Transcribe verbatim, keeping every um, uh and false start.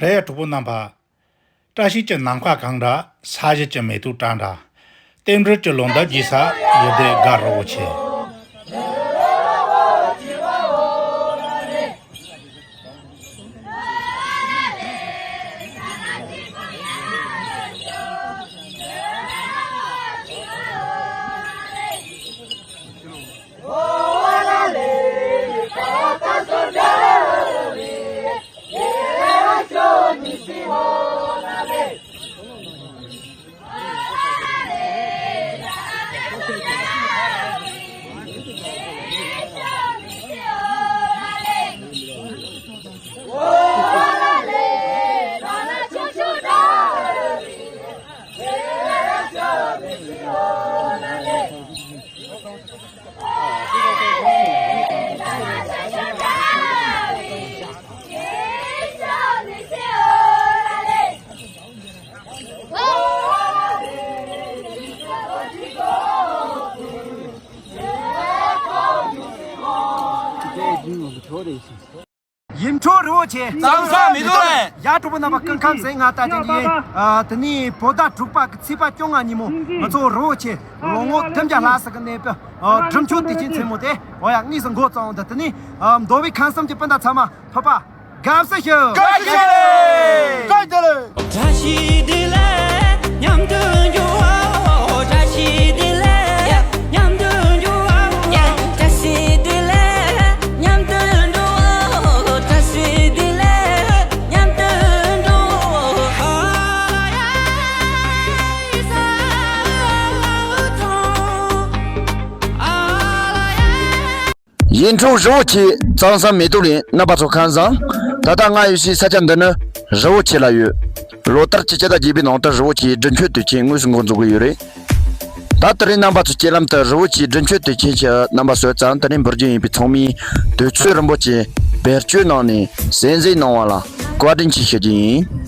རེད། གྲོགས་པོ་རྣམ་པ། བཀྲ་ཤིས་ཀྱི་ནམ་མཁའ་གང་འདྲ། ས་གཞི་གྱི་མེ་ཏོག་བཀྲ་འདྲ། རྟེན་འབྲེལ་གྱི་ལོ་འདབ་རྒྱས་ས། ཡུལ་སྡེ་དགའ་རི་བོ་ཆེ། ཡིད་འཕྲོག་རི་བོ་ཆེ། གཙང་གསུམ་མེ་ཏོག་ལེན། ཡ། གྲོགས་པོ་རྣམ་པ། སྐུ་ཁམས་བཟང་། ང་རྟ་རྒྱན་གྱི་ཡིན། ཨ། དེ་ནས་བོད་ཟླ་དྲུག་པ་གི་ཚེས་པ་བཅོ་ལྔ་ཉིན་མོ་ང་ཚོ་རི་བོ་ཆེ་ལོ་ངོ་བདུན་བརྒྱ་ལྷག་ཙམ་གྱི་གནས་པའི། ཨ། སྒྲུབ་མཆོད་དུས་ཆེན་མཚན་མོ་དེ། འོ་ཡ། དངོས་སུ་འགོ་བརྩམས་འདུག་དེ་ནས། ཨ། མདོ་དབུས་ཁམས་གསུམ་གྱི་སྤུན་ཟླ་ཚང་མ་ཕུད་པ་དགའ་བསུ་ཞུ། བཀྲ་ཤིས་བདེ་ལེགས། བཀྲ་ཤིས་བདེ་ལེགས། བཀྲ་ཤིས་བདེ་ལེགས། མཉམ་དུ་འགྲོ་བ། བཀྲ་ཤིས་བདེ་ལེགས། མཉམ་དུ་འགྲོ་བ། བཀྲ་ཤིས་བདེ་ལེགས། མཉམ་དུ་འགྲོ་བ། བཀྲ་ཤིས་བདེ་ལེགས། མཉམ་དུ་འགྲོ་བ། ཡིད་འཕྲོག་རི་བོ་ཆེ། གཙང་གསུམ་མེ་ཏོག་ལེན། རྣམ་པ་ཚོ་ཁམས་བཟང་། ད་ལྟ་ང་ཡོད་སའི་ས་ཆ་འདི་ནི་རི་བོ་ཆེ་ལ་ཡོད། ལོ་ལྟར་གྱི་སྤྱི་ཟླ་བརྒྱད་པའི་ནང་དུ་རི་བོ་ཆེའི་སྒྲུབ་མཆོད་དུས་ཆེན་དངོས་སུ་འགོ་འཛུགས་ཀྱི་ཡོད་རེད། ད་དེ་རིང་རྣམ་པ་ཚོ་སྤྱི་ལམ་དུ་རི་བོ་ཆེའི་སྒྲུབ་མཆོད་དུས་ཆེན་གྱི་རྣམ་པ་བཟོས་ཙང་། དེ་རིང་འབུལ་རྒྱུ་ཡིན་པའི་ཚོགས་མིས་དུས་ཚོད་རིན་པོ་ཆེ་བེད་སྤྱོད་གནང་ནས་གསན་གཟིགས་གནང་བ་ལ་བཀའ་དྲིན་ཆེ་ཞུ་རྒྱུ་ཡིན།